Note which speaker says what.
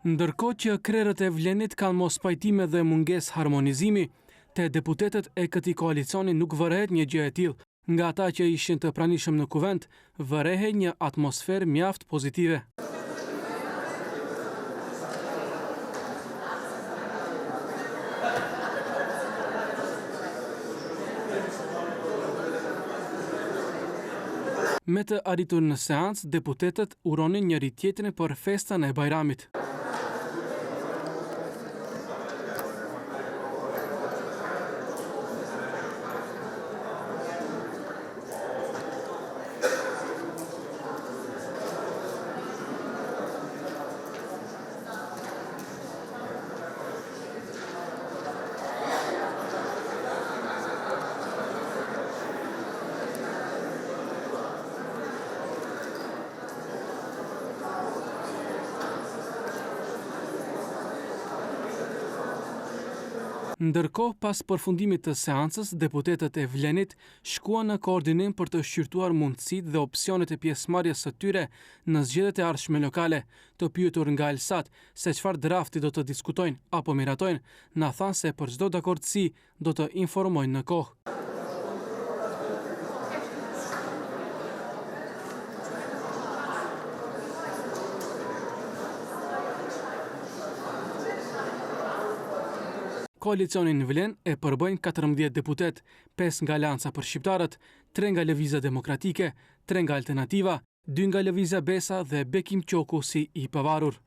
Speaker 1: Ndërkohë që krerët e Vlenit kanë mospajtime dhe mungesë harmonizimi, te deputetët e këtij koalicioni nuk vërehet një gjë e tillë. Nga ata që ishin të pranishëm në Kuvend, vërehej një atmosferë mjaft pozitive. Me të arritur në seancë, deputetët uronin njëri-tjetrin për festën e Bajramit. Ndërkohë, pas përfundimit të seancës, deputetët e Vlenit shkuan në koordinim për të shqyrtuar mundësitë dhe opsionet e pjesëmarrjes së tyre në zgjedhjet e ardhshme lokale. Të pyetur nga Alsat se çfarë drafti do të diskutojnë apo miratojnë, na thanë se për çdo dakordësi do të informojnë në kohë. Koalicionin Vlen e përbëjnë 14 deputetë, 5 nga Aleanca për Shqiptarët, 3 nga Lëvizja Demokratike, 3 nga Alternativa, 2 nga Lëvizja Besa dhe Bekim Qoku si i pavarur.